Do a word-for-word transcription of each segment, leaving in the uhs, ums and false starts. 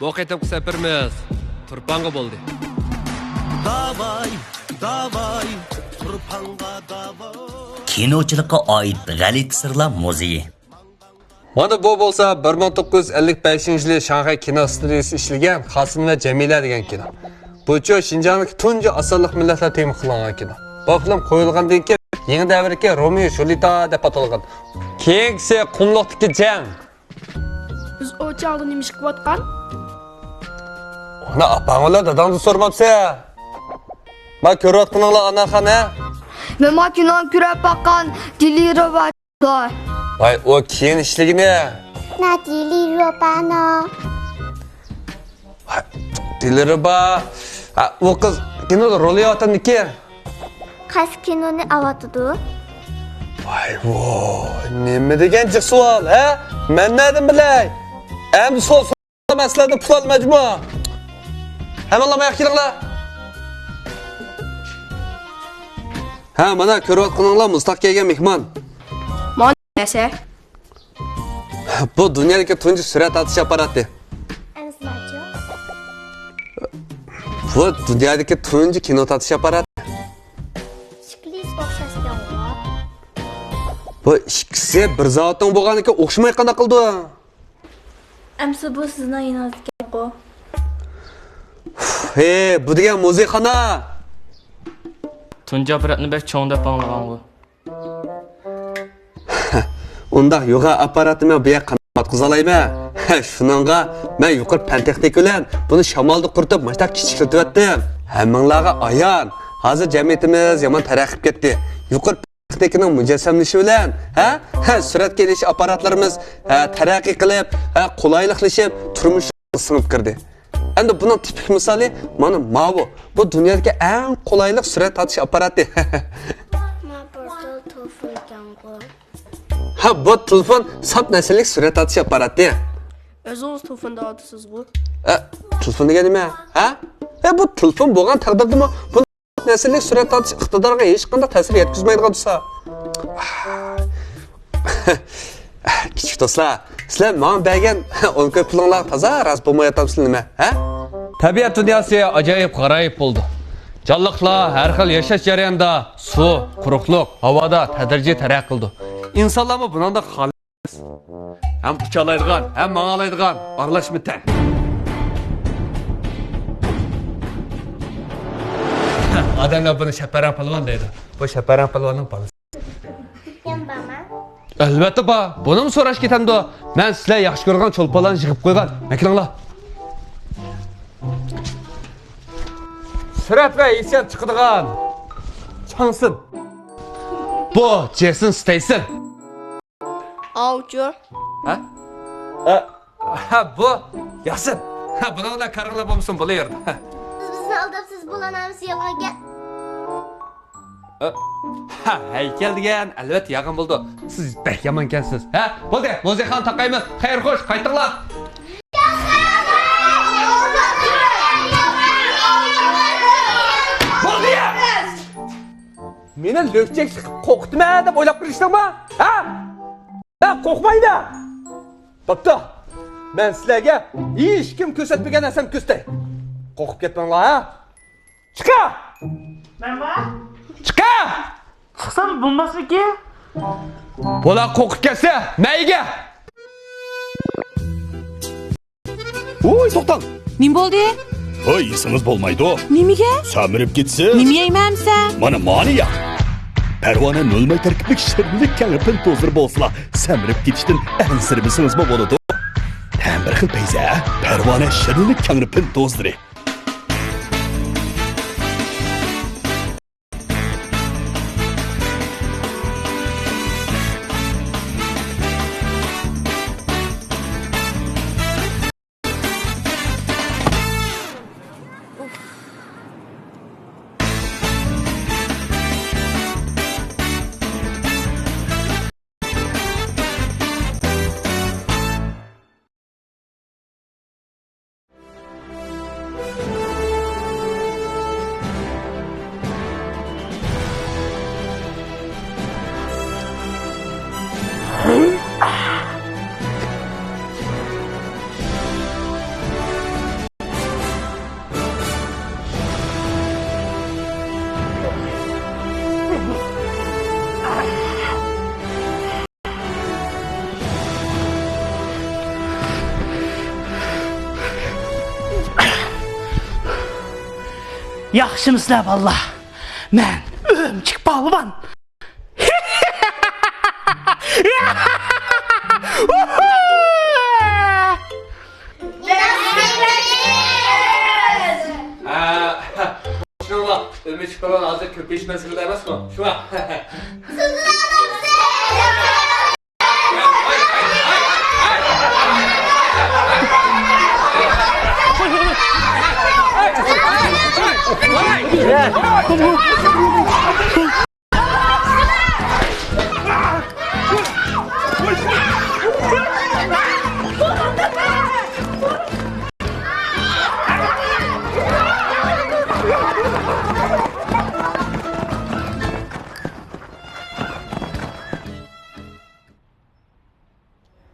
بۇ قېتىمقى سەپىرىمىز تۇرپانغا بولدى. داۋاي، داۋاي، تۇرپانغا داۋاي. كىنوچىلىققا ئائىت غەلىتە سىرلار مۇزېيى. مانا بۇ بولسا بىر مىڭ توققۇز يۈز ئەللىك بەشىنچى يىلى شاڭخەي كىنو ستۇدىيىسى ئىشلىگەن خاسىن ۋە جەمىلە دېگەن كىنو. بۇ چۇ شىنجاڭدىكى تۇنجى ئاز سانلىق مىللەتلەر تېما قىلىنغان كىنو. بۇ فىلىم قويۇلغاندىن كېيىن يېڭى دەۋردىكى رومېئو جۇليېتا دەپ ئاتالغان. كېيىنكىسى قۇملۇقتىكى جەڭ. بىز ئۇ چاغدا نېمە ئىش قىلىۋاتقان؟ ئۇنى ئاپاڭ بىلەن داداڭدىن سورىماپسەن. ما كۆرۈۋاتقىنىڭلار ئاناخان ھە؟ مەن ما كىنونى كۆرۈپ باققان دىلىرى بار. ۋاي، ئۇ كېيىن ئىشلىگىنى. نا دىلىرى بار. ھە، دىلىرى بار. ھە، ئۇ قىز كىنودا رول ئېلىۋاتامدىكى. قايسى كىنونى ئاۋاتىدۇ؟ ۋاي ۋوي، نېمە دېگەن جىق سوئال، ھە؟ مەن نەدىن بىلەي؟ ئەمدى سوئال سورىما، سىلەردىن پۇل ئالمايدىمۇ؟ ھەممىڭلار ماياق كېلىڭلار. ھە، مانا كۆرۈۋاتقىنىڭلار مۇزتاغ كەلگەن مېھمان. مانا نەرسە. بۇ دۇنيادىكى تۇنجى سۈرەت تارتىش ئاپپاراتى. ئەمىسىلەرچۇ؟ بۇ دۇنيادىكى تۇنجى كىنو تارتىش ئاپپاراتى. شەكلى ئوخشاشكەنغۇ. بۇ ئىككىسى بىر زاۋۇتنىڭ بولغانىكەن، ئوخشىماي قانداق قىلىدۇ؟ ئەمسە بۇ سىزنىڭ يېنىڭىزدىكەنغۇ. ھې، بۇ دېگەن مۇزېيخانا. تۇنجى ئاپپاراتنى بەك چوڭ دەپ ئاڭلىغانغۇ. ئۇنداق يوغان ئاپپاراتنى مەن بۇ يەرگە قانداق پاتقۇزالايمەن؟ شۇنىڭغا مەن يۇقىرى پەن تېخنىكا بىلەن بۇنى شامالدا قۇرۇتۇپ، مۇشۇنداق كىچىكلىتىۋەتتىم. ھەممىڭلارغا ئايان، ھازىر جەمئىيىتىمىز يامان تەرەققىي قىلىپ كەتتى. يۇقىرى تېخنىكىنىڭ مۇجەسسەملىشىشى بىلەن، ھە، ھە، سۈرەتكە ئېلىش ئاپپاراتلىرىمىز، ھە، تەرەققىي قىلىپ، ھە، قولايلىقلىشىپ، تۇرمۇشقا سىڭىپ كىردى. ئەمدى بۇنىڭ تىپىك مىسالى مانا ماۋۇ. بۇ دۇنيادىكى ئەڭ قولايلىق سۈرەت تارتىش ئاپپاراتى. ما بىر خىل تېلېفون ئىكەنغۇ. ھە، بۇ تېلېفون ساپ نەسىللىك سۈرەت تارتىش ئاپپاراتى. ئۆزىڭىز تېلېفون دەۋاتىسىزغۇ. ئە، تېلېفون دېگەن نېمە؟ ھە؟ ئە، بۇ تېلېفون بولغان تەقدىردىمۇ بۇ نەسىللىك سۈرەت تارتىش ئىقتىدارىغا ھېچقانداق تەسىر يەتكۈزمەيدىغان تۇرسا. كىچىك دوستلار، سىلەر ماڭا بەرگەن ئون كوي پۇلۇڭلارغا تازا رازى بولمايۋاتامسىلەر نېمە، ھە؟ تەبىئەت دۇنياسى ئاجايىپ غارايىپ بولىدۇ. جانلىقلار ھەر خىل ياشاش جەريانىدا سۇ، قۇرۇقلۇق، ھاۋادا تەدرىجىي تەرەققىي قىلىدۇ. ئىنسانلارمۇ بۇنىڭدەك خالىس. ھەم ئۇچالايدىغان، ھەم ماڭالايدىغان ئارىلاشما تەن. ئادەملەر بۇنى شەپەرەڭ پالۋان دەيدۇ. بۇ شەپەرەڭ پالۋاننىڭ بالىسى. يەنە بارمۇ؟ ئەلۋەتتە بار. بۇنىمۇ سوراش كېتەمدۇ؟ مەن سىلەر ياخشى كۆرىدىغان چولپانلارنى يىغىپ قويغان. مەكىلىڭلار. سۈرەت ۋە ھېسسىيات چىقىدىغان چاڭسىن. بۇ جېسون ستېيسون. ئاۋۇچۇ. ھە؟ ھە، ھە، بۇ ياسىن. ھە، بۇنىڭ بىلەن كارىڭلار بولمىسۇن، بولۇۋېرىدۇ. ھە. سىز بىزنى ئالداپسىز، بۇلارنىڭ ھەممىسى يالغان گەپ. ھە، ھەيكەل دېگەن ئەلۋەتتە يالغان بولىدۇ. سىز بەك يامانكەنسىز. ھە، بولدى، مۇزېيخانا تاقايمىز. خەير خوش، قايتىڭلار. بولدى يا! مېنى لۆكچەكچىلىك قىلىپ قورقۇتىمەن دەپ ئويلاپ قېلىشتىڭمۇ؟ ھە؟ ھە، قورقمايدۇ. بوپتۇ. مەن سىلەرگە ھېچكىم كۆرسەتمىگەن نەرسەمنى كۆرسىتەي. قورقۇپ كەتمەڭلار، ھە؟ چىقا! مەنمۇ؟ چىقا! چىقسام بولماسمىكىن؟ بۇلار قورقۇپ كەتسە، مەيگە! ۋوي، توختاڭ! نېمە بولدى؟ ھوي، يېسىڭىز بولمايدۇ. نېمىگە؟ سەمرىپ كېتىسىز. نېمە يەيمەن ئەمسە؟ مانا، مانى يەڭ. پەرۋانە نۆل ماي تەركىبلىك شىرنىلىك كەڭرى پىن توزىلىرى بولسىلا، سەمرىپ كېتىشتىن ئەنسىرىمىسىڭىزمۇ بولىدۇ. تەمى بىر خىل پەيزى، ھە؟ پەرۋانە شىرنىلىك كەڭرى پىن توزىلىرى. ياخشىمۇسىلەر بالىلار؟ مەن ئۆمۈچۈك پالۋان. ھە، شۇڭا ئۆمۈچۈك پالۋان ھازىر كۆپىيىش مەزگىلىدە ئەمەسمۇ؟ شۇڭا.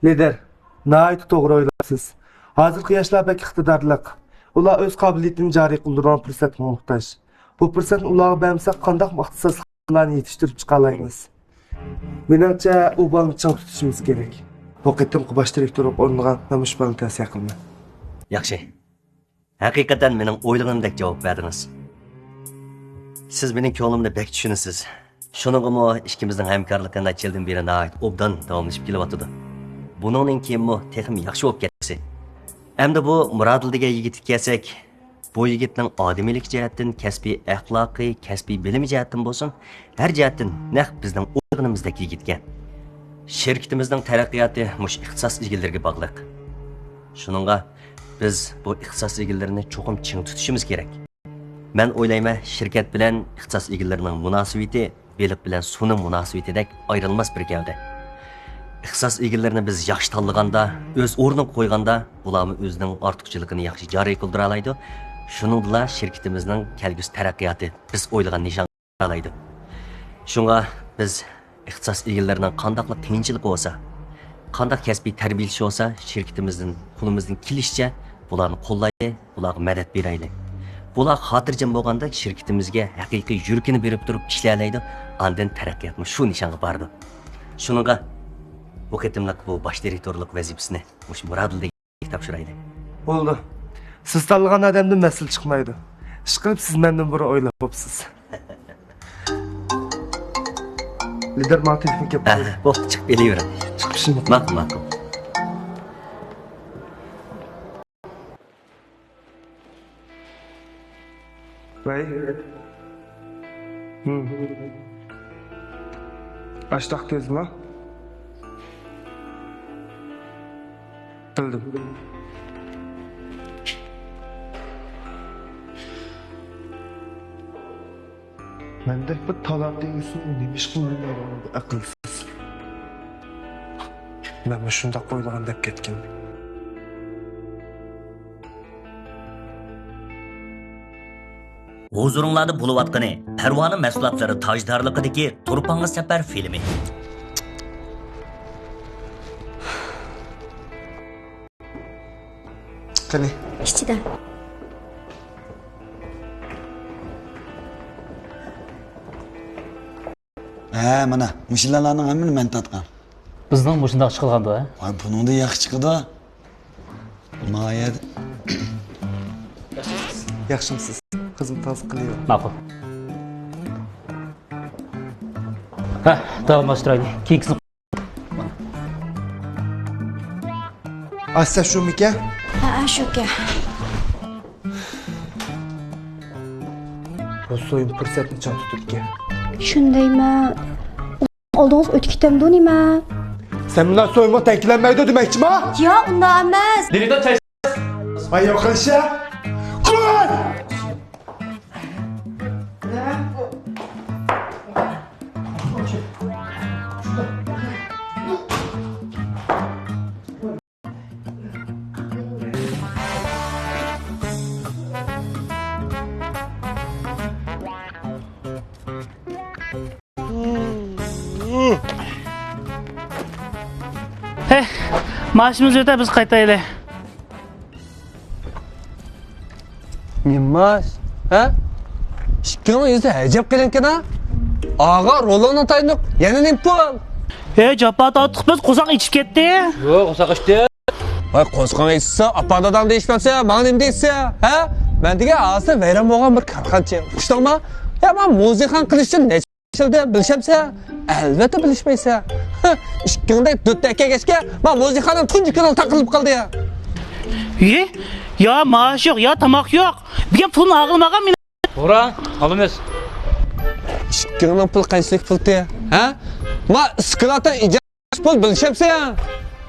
لىدىر، ناھايىتى توغرا ئويلاپسىز. ھازىرقى ياشلار بەك ئىقتىدارلىق. ئۇلار ئۆز قابىلىيىتىنى جارى قىلدۇرىدىغان پۇرسەتكە موھتاج. بۇ پۇرسەتنى ئۇلارغا بەرمىسەك، قانداقمۇ ئىختىساسلىق بالىلارنى يېتىشتۈرۈپ چىقالايمىز؟ مېنىڭچە، ئۇ بالىنى چىڭ تۇتۇشىمىز كېرەك. بۇ قېتىمقى باش دىرېكتورلۇق ئورنىغا مەن مۇشۇ بالىنى تەۋسىيە قىلىمەن. ياخشى. ھەقىقەتەن مېنىڭ ئويلىغىنىمدەك جاۋاب بەردىڭىز. سىز مېنىڭ كۆڭلۈمنى بەك چۈشىنىسىز. شۇنىڭغىمۇ ئىككىمىزنىڭ ھەمكارلىقى نەچچە يىلدىن بېرى ناھايىتى ئوبدان داۋاملىشىپ كېلىۋاتىدۇ. بۇنىڭدىن كېيىنمۇ تېخىمۇ ياخشى بولۇپ كەتسۇن. ئەمدى بۇ مۇرادىل دېگەن يىگىتكە كەلسەك، بۇ يىگىتنىڭ ئادىمىيلىك جەھەتتىن، كەسپىي ئەخلاقى، كەسپىي بىلىمى جەھەتتىن بولسۇن، ھەر جەھەتتىن نەق بىزنىڭ ئويلىغىنىمىزدەك يىگىتكەن. شىركىتىمىزنىڭ تەرەققىياتى مۇشۇ ئىختىساس ئىگىلىرىگە باغلىق. شۇنىڭغا بىز بۇ ئىختىساس ئىگىلىرىنى چوقۇم چىڭ تۇتۇشىمىز كېرەك. مەن ئويلايمەن، شىركەت بىلەن ئىختىساس ئىگىلىرىنىڭ مۇناسىۋىتى بېلىق بىلەن سۇنىڭ مۇناسىۋىتىدەك ئايرىلماس بىر گەۋدە. ئىختىساس ئىگىلىرىنى بىز ياخشى تاللىغاندا، ئۆز ئورنىغا قويغاندا، ئۇلارمۇ ئۆزىنىڭ ئارتۇقچىلىقىنى ياخشى جارى قىلدۇرالايدۇ. شۇنىڭدىلا شىركىتىمىزنىڭ كەلگۈسى تەرەققىياتى بىز ئويلىغان نىشانغا بارالايدۇ. شۇڭا بىز ئىختىساس ئىگىلىرىنىڭ قانداقلا قىيىنچىلىقى بولسا، قانداق كەسپىي تەربىيەلىشى بولسا، شىركىتىمىزدىن قولىمىزدىن كېلىشىچە بۇلارنى قوللايلى، بۇلارغا مەدەت بېرەيلى. بۇلار خاتىرجەم بولغاندا شىركىتىمىزگە ھەقىقىي يۈرىكىنى بېرىپ تۇرۇپ ئىشلەيدۇ، ئاندىن تەرەققىياتمۇ شۇ نىشانغا بارىدۇ. شۇنىڭغا بۇ قېتىملىق بۇ باش دىرېكتورلۇق ۋەزىپىسىنى مۇشۇ مۇرادىل دېگەنگە تاپشۇرايلى. بولدى. سىز تاللىغان ئادەمدىن مەسىلە چىقمايدۇ. ئىشقىلىپ سىز مەندىن بۇرۇن ئويلاپ بوپسىز. لىدىر، ماڭا تېلېفون كېلىپ قالدى. ھە، بوپتۇ، چىقىپ كېلىۋېرىڭ. چىقىشىم. ماقۇل، ماقۇل. ۋەي. ھىم. ئاشتاق تېزما؟ بىلدىم. مەندەك بىر تالانت ئىگىسىنى نېمە ئىش قىلىپ يۈرمەيدىغان بۇ ئەقىلسىز؟ مەنمۇ شۇنداق ئويلىغان دەپ كەتكەن. ھۇزۇرۇڭلاردا بولۇۋاتقىنى پەرۋانە مەھسۇلاتلىرى تاجدارلىقىدىكى تۇرپانغا سەپەر فىلىمى. قېنى. ئىچىدە. ھە، مانا، مۇشۇلارنىڭ ھەممىنى مەن تارتقان. بىزنىڭ مۇشۇنداق چىقىدىغاندۇ، ھە؟ ۋاي، بۇنىڭدىن ياخشى چىقىدۇ. مايا. ياخشىمۇسىز؟ خىزمىتىڭىزنى قىلىۋېرىڭ. ماقۇل. ھە، داۋاملاشتۇرايلى. كېيىنكىسىنى. ئاستا شۇمىكەن؟ ھە، شۇكەن. بۇ سويۇن پۇرسەتنى چىڭ تۇتۇپتىكەن. شۇندايمۇ؟ ئالدىڭىزغا ئۆتۈپ كېتەمدۇ نېمە؟ سەن مۇنداق سويۇنغا تەڭ كېلەلمەيدۇ دېمەكچىما؟ ياق، ئۇنداق ئەمەس. دىرېكتور چاي. ۋاي يوقىلىشە. قوي! ھەي، مائاشىمىز يېتە، بىز قايتايلى. نېمە مائاش؟ ھە؟ ئىككىڭنىڭ يۈزى ئەجەب قېلىنكەن ھە؟ ئاغا، رولۇڭنى تايىنلىق، يەنە نېمە پۇل؟ ھەي، جاپا تارتتۇق بىز، قورساق ئېچىپ كەتتى. ياق، قورساق ئاچتى. ۋاي، قورسىقىڭ ئېچىلسا، ئاپا داداڭ دېيىشمەمسە، ماڭا نېمە دەيسەن، ھە؟ مەن دېگەن ھازىر ۋەيران بولغان بىر كارخانىچى. ئۇقۇشتۇڭما؟ يا، مانا مۇزىخانا قىلىش ئۈچۈن نەچچە يىل ئىشلىدىم، بىلىشەمسەن؟ ئەلۋەتتە بىلىشمەيسەن. ھە، ئىككىڭدەك دۆتتەك كەلگەچكە، مانا مۇزىخانام تۇنجى كۈنىلا تاقىلىپ قالدى يا. يە؟ يا مائاش يوق، يا تاماق يوق. بۈگۈن پۇلنى ئالغىلى ماڭغان مېنى. توغرا، ئالىمىز. ئىككىڭنىڭ پۇل قانچىلىك پۇلتى؟ ھە؟ ما ئىسكىلاتنىڭ ئىجارىسى پۇل بىلىشەمسەن؟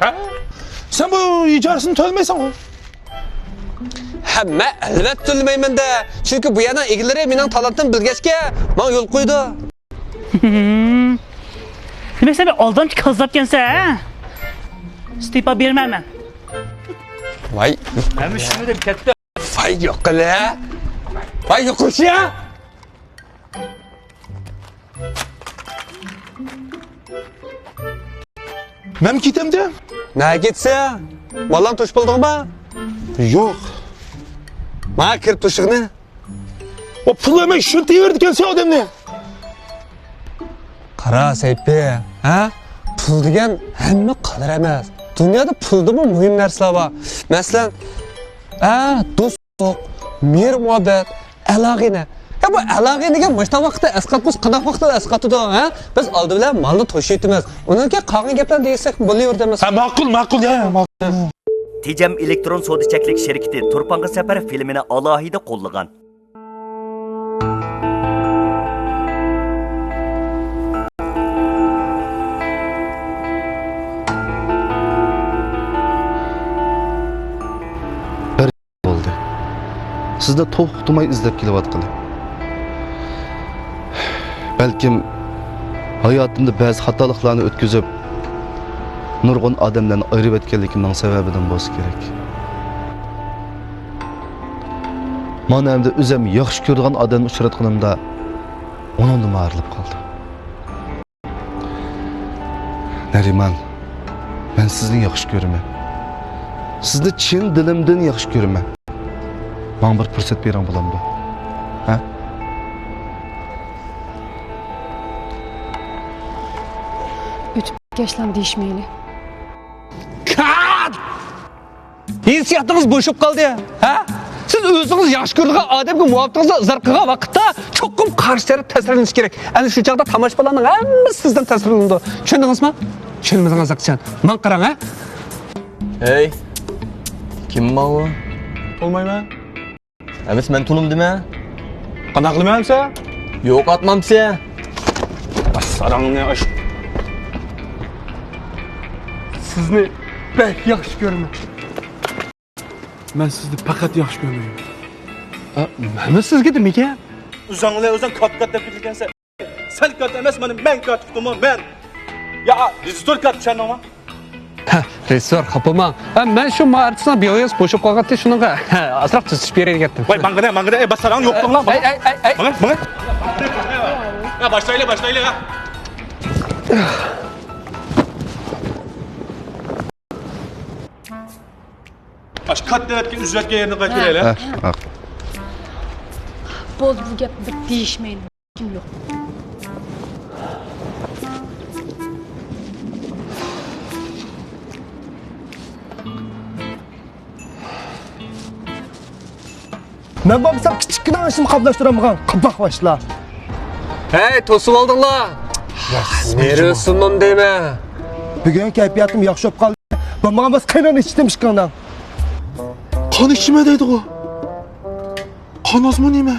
ھە؟ سەن بۇ ئىجارىسىنى تۆلىمەيسەنغۇ. ھە، مەن ئەلۋەتتە تۆلىمەيمەن-دە. چۈنكى بۇ يەرنىڭ ئىگىلىرى مېنىڭ تالانتىمنى بىلگەچكە، ماڭا يول قويىدۇ. دېمەك، سەن بىر ئالدامچى كاززاپكەنسەن، ھە؟ ئىستېپا بېرىمەن مەن. ۋاي. مەنمۇ شۇنى دەپ كەتتىم. ۋاي يوقىلە. ۋاي يوقىلىشى يا. مەن كېتەمدە. نەگە كېتىسەن؟ ماللارنى توشۇپ بولدۇڭما؟ يوق. ماڭا كىرىپ تۇرۇشۇقنى. ئۇ پۇل بەرمەي شۇنتۇيۇۋېرىدىكەنسەن ئادەمنى. قارا، سەيپى، ھە؟ پۇل دېگەن ھەممە قادىر ئەمەس. دۇنيادا پۇلدىنمۇ مۇھىم نەرسىلەر بار. مەسىلەن، ھە، دوستلۇق، مېھىر-مۇھەببەت، ئالاقە-ئىنە. يا، بۇ ئالاقە-ئىنە دېگەن مۇشۇنداق ۋاقىتتا ئەسقاتمىسا، قانداق ۋاقىتتا ئەسقاتىدۇ، ھە؟ بىز ئالدى بىلەن مالنى توشۇۋېتىمىز. ئۇنىڭ كېيىن قالغان گەپلەرنى دېيىشسەك بولۇۋېرىدۇ ئەمەس. ھە، ماقۇل، ماقۇل، يا، يا، ماقۇل. تېجەم ئېلېكترون سودا چەكلىك شىركىتى تۇرپانغا سەپەر فىلىمىنى ئالاھىدە قوللىغان. بىر يىل بولدى. سىزنى توختىماي ئىزدەپ كېلىۋاتقىلى. بەلكىم ھاياتىمدا بەزى خاتالىقلارنى ئۆتكۈزۈپ، نۇرغۇن ئادەملەرنى ئايرىۋەتكەنلىكىمنىڭ سەۋەبىدىن بولسا كېرەك. مانا ئەمدى ئۆزۈم ياخشى كۆرىدىغان ئادەمنى ئۇچراتقىنىمدا ئۇنىڭدىنمۇ ئايرىلىپ قالدىم. نەرىمان، مەن سىزنى ياخشى كۆرىمەن. سىزنى چىن دىلىمدىن ياخشى كۆرىمەن. ماڭا بىر پۇرسەت بېرىڭ بولامدۇ؟ ھە؟ ئۆتۈپ كەتكەچلا دېيىشمەيلى. كات! ھېسسىياتىڭىز بوشاپ قالدى، ھە؟ سىز ئۆزىڭىز ياخشى كۆرىدىغان ئادەمگە مۇھەببىتىڭىزنى ئىزھار قىلغان ۋاقىتتا چوقۇم قارشى تەرەپ تەسىرلىنىشى كېرەك. ئەنە شۇ چاغدا تاماشىبىنلارنىڭ ھەممىسى سىزدىن تەسىرلىنىدۇ. چۈشەندىڭىزمۇ؟ چۈشەنمىدىڭىز ئاكىجان. ماڭا قاراڭ، ھە؟ ھەي، كىم ماۋۇ؟ تونۇمايمەن. ئەمەس، مەن تونۇمدىمەن. قانداق قىلىمەن ئەمسە؟ يوقاتمامسە. ئاش ساراڭنى، ئاش. سىزنى بەك ياخشى كۆرىمەن. مەن سىزنى پەقەت ياخشى كۆرمەيمەن. ھە، مەنمۇ سىزگە دېمىگەن. ئۆزۈڭلار ئۆزۈڭ كات-كات دەپ كېتىدىكەنسەن. سەن كات ئەمەس، مانا مەن كات ئۇقتۇڭمۇ؟ مەن. يا، رېژىسسور كات، چۈشەندىڭمۇ؟ ھە، رېژىسسور، خاپا بولماڭ. ھە، مەن شۇ ماۋۇ ئارتىسنىڭ بىيولوگىيەسى بوشاپ قالغانتى، شۇنىڭغا، ھە، ئازراق تۈزىتىش بېرەي دېگەنتىم. ۋاي، ماڭغىنە، ماڭغىنە، ئەي، باسساراڭ يوق قىلىڭلار. ئەي، ئەي، ئەي، ئەي. ماڭا، ماڭا. يا، باشلايلى، باشلايلى، يا. ئاشۇ كاتتا ئۆتكەن ئۈجرەتكەن يەردىن قايتىپ كېلەيلى. ھە، ھە. بولدى، بۇ گەپنى بىر دېيىشمەيلى. كىم يوق؟ مەن بولمىسام كىچىككىنە ئىشىمنى قاملاشتۇرالمىغان قاپاق باشلار. ھەي، توسۇپ ئالدىڭلار. نېرۋىسىمنىمۇ دەيمەن. بۈگۈن كەيپىياتىم ياخشى بولۇپ قالدى. بولمىغان بولسا قېنىنى ئىچتىم ئىككىڭنىڭ. قان ئىچىمەن دەيدىغۇ. قان ئازمۇ نېمە؟